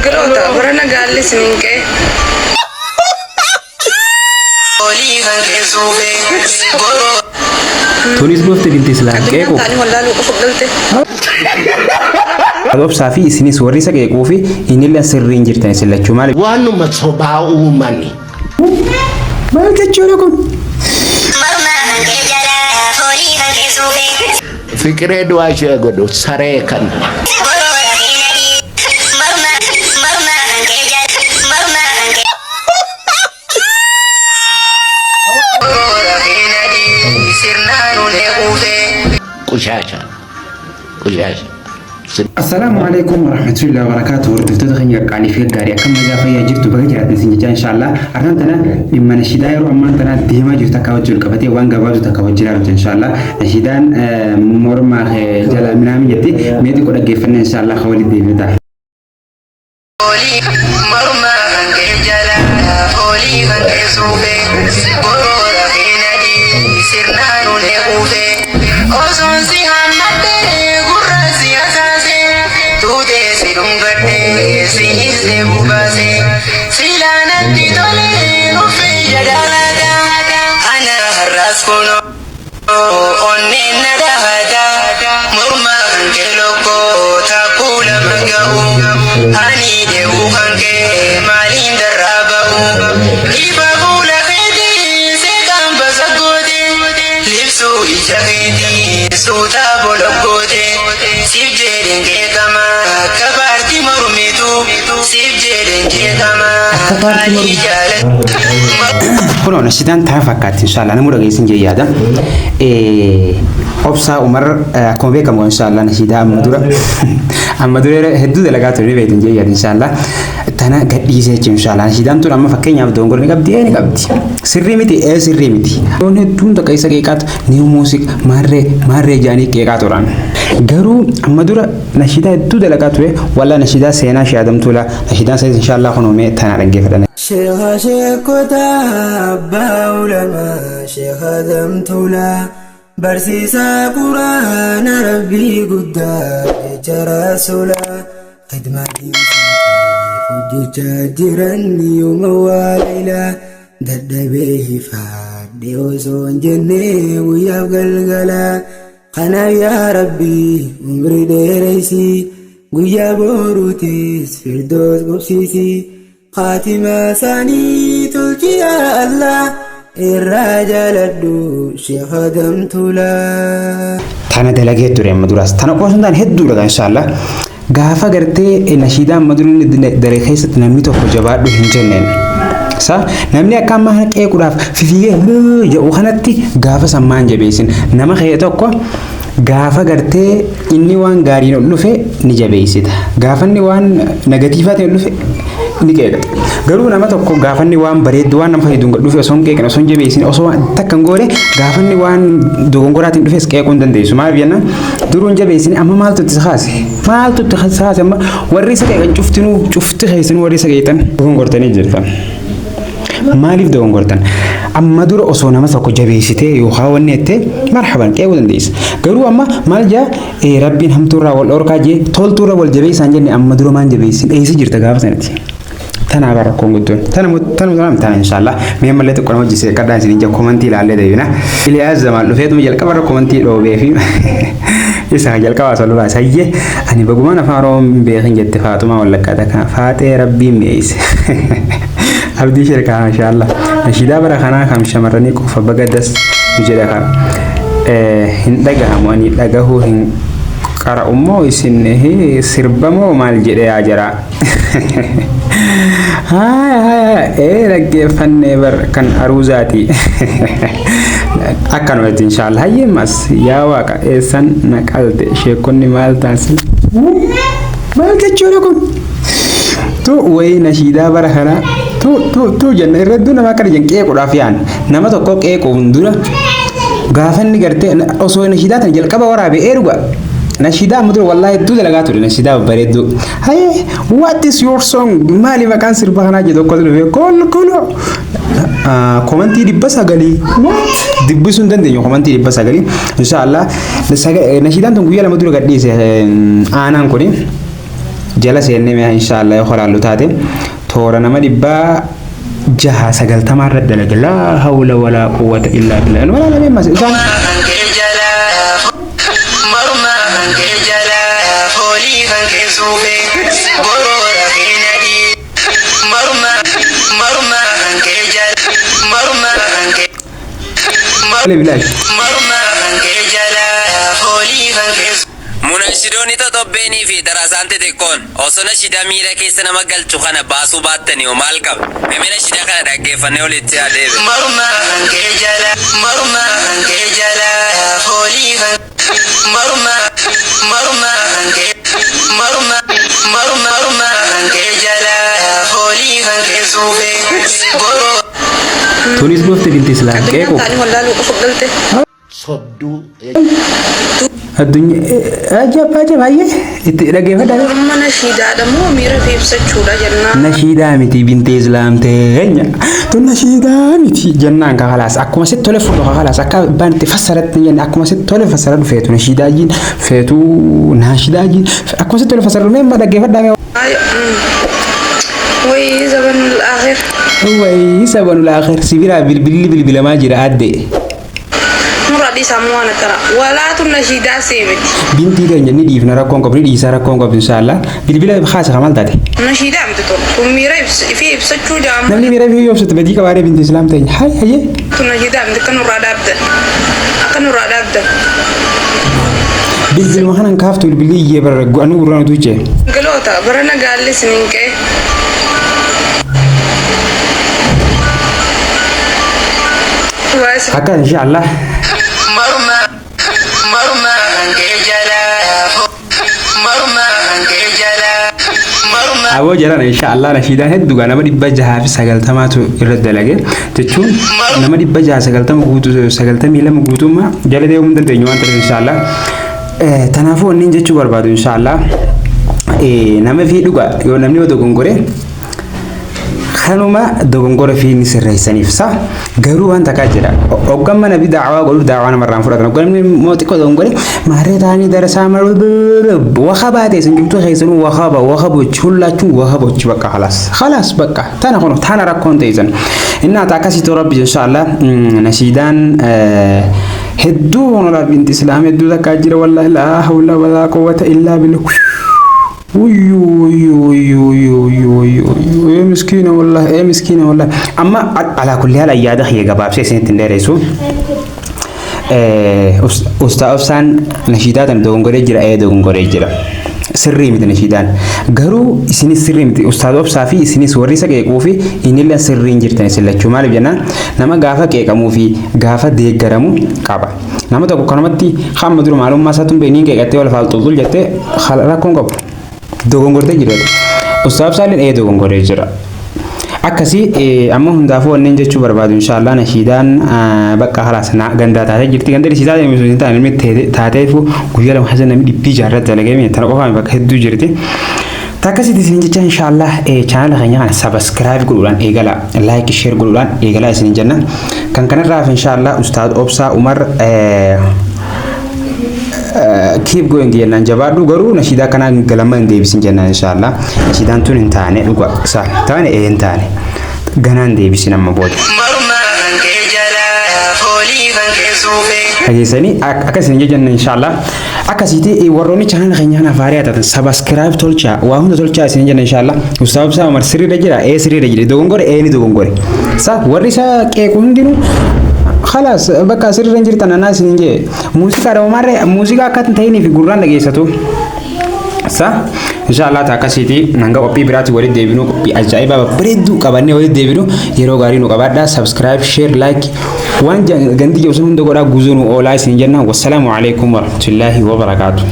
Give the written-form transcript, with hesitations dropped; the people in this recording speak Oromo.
Giroota barana gaalli isiniin qe'e. Tunis dhufte binti Islaam Addunyaan qeequuf. ta'anii wallaaluu qofa galte. Obsaa fi isinis warri isa qeequu fi innillee sirrii hin jirtan isin lachuu maali? Waanuma sobaa uumani. Maal jechuudha kun? Fiqiree du'aa ishee godhu saree kana. Qushaasha. Qushaasha. Assalaamu alaikum warahmatullahi wabarakatuh. Hordoftoota keenya qaqqaalii fi gaarii, akkam nagaa fayyaa jirtu? Baga jiraatan isin jechaa, inshallah har'aan tana dhimma nashiidaa yeroo ammaan tana deemaa jirtu takka wajjin qabatee waan gabaabdu takka wajjin ilaalu, inshallah. Nashiidaan morma jala minaamin jetti. Mee xiqqoo dhaggeeffanne, inshallah, kan walitti deebinu ta'a. Morma kan kee jala foolii kan kee suufe, boroora kee nadii sirnaan ulee quufe, osoon si hammadhe gurra si hasaase, tuutee si dhungadhe si hiisee bubaase, silaa natti tole nuffee jadaalaata ana har'aas kunoo onneen na dhahata. Morma kan kee lokkoo taakkuu lama ga'u, ani dee'uu kan kee maaliin darraa ba'u? Ifa fuula keetii seeqaan basa goote, libsuu ija keetii suutaa bologgoote. Siif jedheen qeeqama akka paartii mormitu, siif jedheen qeeqama Akka paartii maalii jaalatu. Kunoo nashiidaan tana fakkaatti, inshallah namuu dhageessin jee yaada. Obsaa Umar akkuma beekamu, inshallah, nashiidaa amma dura hedduu dalagaa ture ni beektan jee yaada, inshallah. Tana gadhiisee jechuun, inshallah, nashiidaan tun amma fakkeenyaaf dongor ni qabdi, ee ni qabdi. Sirrii miti, ee sirrii miti. Yoon hedduun takka isa qeeqaatu new music maarree maarree jedhanii qeeqaa turan. Garuu amma dura nashiidaa hedduu dalagaa ture, wallaa nashiidaa seenaa ishee adamtuula nashiidaan sanis, inshallah, kunoo mee tana dhaggeeffadhan. Sheekha sheekota, abbaa ulamaa, sheekha damtuulaa, barsiisaa quraana rabbii guddaa jecha rasuulaa, khidmaa diinsaatiif hojjechaa jiran yooma waa leelaa, dadhabee hifaadhe osoo hin jenne guyyaaf galgalaa. Kanaaf yaa rabbii umrii dheereysii, guyyaa boruutis firdoos qubsiisii, khaatima isaanii tolchi yaa Allah, irraa jaaladhu sheekha damtuulaa. Tana dalagee ture amma duraas. Tana qofa osoo hin taane hedduudha kan, inshallah. Gaafa gartee nashiidaa amma dura inni dalage keessatti namni tokko jabaadhu hin jenneen. Sa namni akka ammaa kana qeequudhaaf fifiigee jedhu kanatti gaafa sammaan jabeessin nama kee tokko, gaafa gartee inni waan gaariin ol dhufe ni jabeessita. Gaafa inni waan negatiivaatiin ol dhufe ni qeeqata. Garuu nama tokko gaafa inni waan bareeddu, waan nama fayyadu dhufe osoo hin qeeqin, osoo hin jabeessin, osoo takka hin goone, gaafa inni waan dogongoraatiin dhufes qeequu hin dandeessu. Maaliif jennaan, duruu hin jabeessin, amma maaltu itti kaase? Maaltu itti kaase? Amma warri isa qeeqan cuftinuu, cufti keessanuu warri isa qeeqan dogongortanii jirtan. Maaliif dogongortan? Amma dura osoo nama tokko jabeessitee yookaan wanni jettee marhaban qeequu dandeessa. Garuu amma maal jaa, rabbiin hamtuurraa wal dhorkaa jee, toltuurra wal jabeessaan jenne, amma dura maan jabeessin? Eessa jirta gaafa sanatti? Tanaaf rakkoon guddoon. Tana tana tana tana, inshallah. Mee ammallee xiqqoo nama hojjisee qadhaan isin ija komantii ilaallee deebina. Iliyaas Zamaan dhufeetuma jalqaba irra komantii dhoobee fi isa jalqabaa osoo lubaa sayyee ani bagumaan afaan Oromoo hin beekin jette Faaxumaa Wallaggaa takka faaxee rabbiin mi'eesse. Abdii shirkaa, mashallah. Nashiidaa bara kanaa kam shamarranii qofa baga das nu jedha kan. Hin dhagahamu, ani dhagahuu hin qara'ummoo, isin sirbamoo maal jedhee yaa jaraa. Haaya haaya, ee dhaggeeffannee bar kan aruuzaati. Akkanumatti, inshallah, hayyee mas yaa waaqa eessan na qalte, sheekonni maal taasisan? Maal jechuudha kun? Tu wayii nashiidaa bara kanaa tu tu tu jenna irra hedduu nama akkana jenna qeequudhaaf yaan nama tokko qeequun dura gaafa inni gartee osoo nashiidaa tana jalqaba waraabe, ee dhuga nashiidaa amma dura wallaahi hedduu dalagaa ture, nashiidaa babbareedduu. Haye, what is your song, maali maqaan sirba kanaa jedhu tokkotu dhufe kolkolo komantii 900. What, dubbisuu hin dandeenyu komantii 900. Inshallah, nashiidaan tun guyyaa 2 dura gadhiise aanaan kuni. Jala seennee mee inshaallah yoo holaallu taate toora nama 690 irra dalage. Laa hawla walaa quwwata illaa billah. Walaa lameen mas isaan. Kan kee jala, morma kan kee jala, foolii kan kee suufee, boroora kee nadii, morma, morma kan kee jala, morma kan kee Bilaash. Morma kan kee jala, foolii kan kee Munashidoonni totobbeenii fi darasaan xixiqqoon osoo nashidaa miira keessa nama galchu kana baasuu baattanii hoo maal qaba? Mee nashidaa kana dhaggeeffannee olitti adeeme. Morma kan kee jala, morma kan kee jala, foolii kan morma, morma kan kee morma, morma, morma kan kee jala, foolii kan kee suufee, boroo Tunis dhufte binti Islaam Addunyaan qeequ. ta'anii wallaaluu qofa galte. Sobduu. Addunyaa ajab ajab, baay'ee itti dhaggeeffadhaa. Morma nashiidaadha moo miira fi ibsachuudha jennaan? Nashiidaa miti, binte Islaam teenya. Tun nashiidaa miti jennaan ka khalaas akkuma sitti tole fudhu, ka khalaas akka abbaan itti fassaratti jenne, akkuma sitti tole fassara feetu nashiidaa jiin feetu nashiidaa jiin akkuma sitti tole fassara dhufee amma dhaggeeffadhaa mee. Wayii zabanul aakhir. Wayii zabanul aakhir, sibiraa bilbilli bilbilamaa jira adde. Nurra dhiisaa moo waan akkana. Walaatu nashiidaa sii miti. Bintii teenya ni dhiifna, rakkoon qabdu, ni dhiisaa, rakkoon qabdu inshaallah. Bilbila haasa kamal taate. Nashiidaa miti tun. Tun miira fi ibsachuu jaamu. Namni miira fi ibsatu badii qabaaree, binti Islaam teenya? Hay hayyee. Tun nashiidaa miti, akka nurraa dhaabdan. Akka nurraa dhaabdan. Bilbiluma kanan kaaftu, bilbilli iyyee bara anu gurraan utuu jee. Galoota bara gaalli isiniin qe'e. Waa isin Akka inshaallah. Morma, morma kan kee jala, morma kan kee jala, morma Aboo jalan, inshaallah nashiidaan hedduu nama 690tu irra dalage jechuun nama 690 guutuu, 92 guutummaa jala deemuu hin dandeenyu waan ta'eef inshaallah. Kanaafuu wanni jechuu barbaadu, inshaallah, nama fi dhugaa yoo namni yoo dogongore kanuma dogongora fi ni sirreessaniif sa. Garuu waan takkaa jira, hoggan mana fi daawaa godhu daawaa namarraan fudhatan, hoggan namni immoo xiqqoo dogongore maarree ta'anii darasaa wakabaa ta'e isin cimtuu keessanuu wakaba wakabochi hullaachuu wakabochi bakka khalaas khalaas bakka tana kun tana rakkoon ta'e innaa ta akkasiitu rabbi inshaallah. Nashiidaan hedduu honola binti islaam hedduu takkaa jira. Wallahi laa hawla walaa quwwata illaa billah. Uyyu uyyu uyyu uyyu uyyu uyyu uyyu, ee miskiina wallahi, ee miskiina wallahi. Amma alaa kulli haala yaada kiyya gabaabsee isinitti hin dheeressu. Ustaa Obsaan nashiidaa tan dogongoree jira, ee dogongoree jira. Sirrii miti nashiidaan. Garuu isinis sirrii miti. Ustaaz Obsaa fi isinis warri isa qeequu fi innillee sirrii hin jirtan isin lachuu. Maaliif jennaan, nama gaafa qeeqamuu fi gaafa deeggaramu qaba. Nama tokko kanumatti hamma dura maalummaa isaatu hin beekniin qeeqattee wal faalxuxul jettee rakkoon qabu. Dogongortee jirta. Ustaaz Obsaalleen ee dogongoree jira. Akkasii amma hundaafuu wanneen jechuu barbaadu, inshaallah, nashiidaan bakka halaas gandaa taatee jirti. Ganda nashiidaa deemsu hin taane, namni taateefu guyyaa 2 keessa namni 600 dalagee tana qofaan bakka hedduu jirti. Takkasitti isin jecha, inshaallah, chaanala keenya kana subscribe godhuudhaan eegala, like, share godhuudhaan eegala isin jenna. Kan kanarraaf inshaallah Ustaad Obsaa Umar keep going jennaan, jabaadhu, garuu nashiidaa kanaa galama hin deebisin jennaan inshaallah. Nashiidaan tun hin taane, dhuga isa taane, ee hin taane, ganaan deebisin amma booda. Morma kan kee jala, foolii kan kee suufee. Dhageessanii akka isin jenna inshaallah. Akkasiiti warroonni chaanala keenya kana faarii taatan subscribe tolchaa, waa hunda tolchaa isin jenna inshaallah. Ustaaz Obsaa Umar sirriirra jira, ee sirriirra jira, dogongore, ee ni dogongore. Sa warri isa qeequ hundinuu khalaas bakka sirriirra hin jirtan anaa isin jee. Muuziqaadha umarree muuziqaa akka hin ta'iniif gurraan dhageessatu. Sa inshaallah ta akkasiiti, hanga qophii biraatti walitti deebinu, qophii ajaa'ibaa babbareedduu qabannee walitti deebinu, yeroo gaarii nu qabaadhaa. Subscribe, share, like, waan gandi jabsun hunda godhaa guuzuu nu oolaa isin jenna. Wassalaamu alaikum warahmatullaahi wabarakaatu.